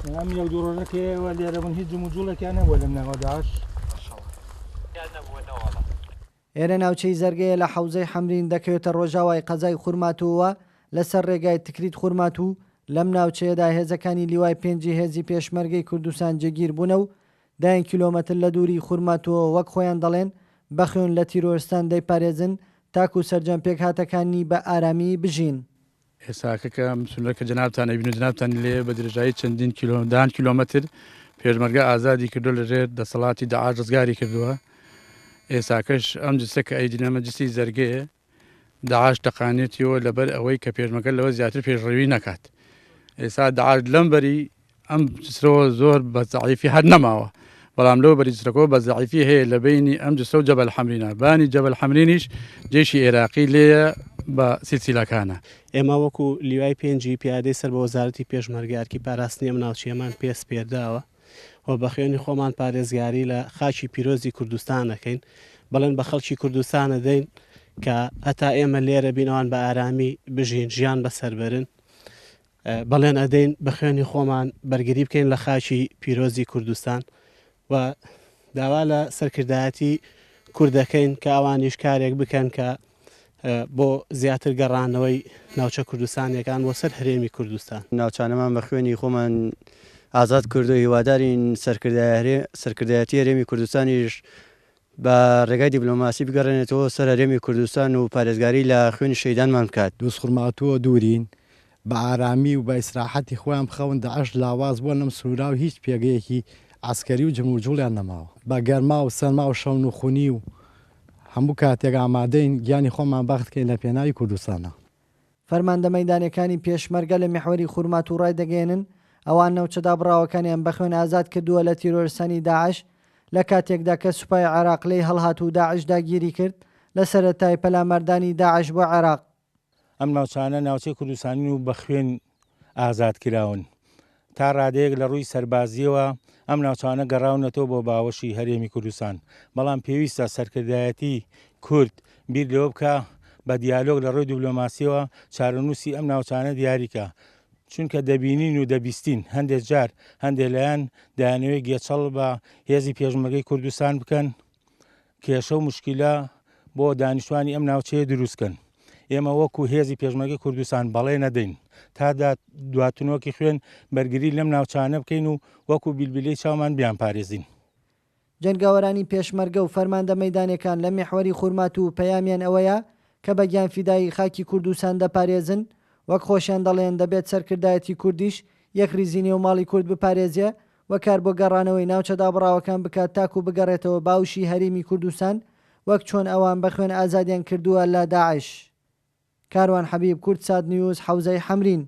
ئەم یەک دوو ڕۆژە کە ئێوە لێرە بوون هیچ جموجوڵێکیان نەبووە لەم ناوە داعش؟ ئێرە ناوچەی زەرگەیە لە حەوزەی حەمرین دەکەوێتە ڕۆژاوای قەزای خورماتووە لەسەر ڕێگای تکریت خورماتوو، لەم ناوچەیەدا هێزەکانی لیوای پێنجی هێزی پێشمەرگەی کوردستان جێگیر بوونە و دایان کیلۆمەتر لە دووری خورماتووە وەک خۆیان دەڵێن بە خوێن لە تیرۆرستان دەیپارێزن تاکو سەرجەم پێکهاتەکانی بە ئارامی بژین. ئێستاکە کە ئەم سنوورە کە جەنابتان ئەیبینن و جەنابتانی لێیە بە درێژایی چەندین کیلۆ دەیان کیلۆمەتر پێشمەرگە ئازادی کردووە لە ژێر دەسەڵاتی داعش ڕزگاری کردووە ئێستاکەش ئەم جسە کە ئەیدین ئەمە جسی زەرگەیە داعش تەقانێتیەوە لەبەر ئەوەی کە پێشمەرگە لەوە زیاتر پێشڕەوی نەکات ئێستا داعش لەم بەری ئەم جسرەوە زۆر بە زەعیفی هەر نەماوە بەڵام لەو بەری جسرەکەوە بە زەعیفی هەیە لە بینی ئەم جسرە و جەبەل حەمرینە بانی جەبەل حەمرینیش جێشی ئێراقی لێیە بە سیلسیلەکانە. ئێمە وەکو لیوای پێنجی پیادەی سەر بە وەزارەتی پێشمەرگە ئەرکی پاراستنی ئەم ناوچەیەمان پێ سپێردراوە و بە خوێنی خۆمان پارێزگاری لە خاکی پیرۆزی کوردستان ئەکەین. بەڵێن بە خەڵکی کوردستان ئەدەین کە هەتا ئێمە لێرە بین ئەوان بە ئارامی بژین، ژیان بەسەر بەرن. بەڵێن ئەدەین بە خوێنی خۆمان بەرگری بکەین لە خاکی پیرۆزی کوردستان و داوا لە سەرکردایەتی کورد دەکەین کە ئەوانیش کارێک بکەن کە بۆ زیاتر گەڕانەوەی ناوچە کوردستانیەکان بۆ سەر هەرێمی کوردستان. ناوچانەمان بە خوێنی خۆمان ئازاد کردو هیوادارین سەرکردایەتی هەرێمی کوردستانیش بە ڕێگای دیبلۆماسی بگەڕێنێتەوە سەر هەرێمی کوردستان و پارێزگاری لە خوێنی شەهیدانمان بکات. دوزخورماتووە دوورین، بە ئارامی و بە ئیسراحەتی خۆیان بخەون، داعش لاواز بووە لەم سنوورا و هیچ پێگەیەکی عەسکەری و جموجوڵیان نەماوە. بە گەرما و سەرما و شەونخونی و هەموو کاتێک ئامادەین گیانی خۆمان بەخت کەین لە پێناوی کوردستانا. فەرماندە مەیدانیەکانی پێشمەرگە لە میحوەری خورماتوو ڕایدەگەیەنن، ئەوان نەوچە دابڕاوەکانیان بە خوێن ئازاد کردووە لە تیرۆرستانی داعش لە کاتێکدا کە سوپای عێراق لێی هەڵهات و داعش داگیری کرد لە سەرەتای پەلاماردانی داعش بۆ عێراق. ئەم ناوچانە ناوچەی کوردستانین و بە خوێن ئازاد کراون. تا ڕادەیەک لە ڕووی سەربازییەوە ئەم ناوچانە گەڕاونەتەوە بۆ باوەشی هەرێمی کوردستان، بەڵام پێویستە سەرکردایەتی کورد بیر لەوە بکا بە دیالۆگ لە ڕووی دیبلۆماسییەوە چارەنووسی ئەم ناوچانە دیاری کا، چونکە دەبینین و دەبیستین هەندێ جار هەندێ لایەن دەیانەوێت گێچەڵ بە هێزی پێشمەرگەی کوردستان بکەن، کێشە و موشکیلە بۆ دانیشتوانی ئەم ناوچەیە دروست کەن. ئێمە وەکو هێزی پێشمەرگەی کوردستان بەڵێن ئەدەین تا دوا تنۆکی خوێن بەرگری لەم ناوچانە بکەین و وەکو بیلبیلەی چاومان بیانپارێزین. جەنگاوەرانی پێشمەرگە و فەرماندە مەیدانیەکان لە میحوەری خورماتوو پەیامیان ئەوەیە کە بە گیانفیدایی خاکی کوردستان دەپارێزن، وەک خۆشیان دەڵێن دەبێت سەرکردایەتی کوردیش یەکڕیزی نێو ماڵی کورد بپارێزێ و کار بۆ گەڕانەوەی ناوچە دابڕاوەکان بکات تاکو بگەڕێتەوە باوشی هەریمی کوردستان وەک چۆن ئەوان بە خوێن ئازادیان کردووە لە داعش. کاروان حەبیب، کوردسات نیوز، حەوزەی حەمرین.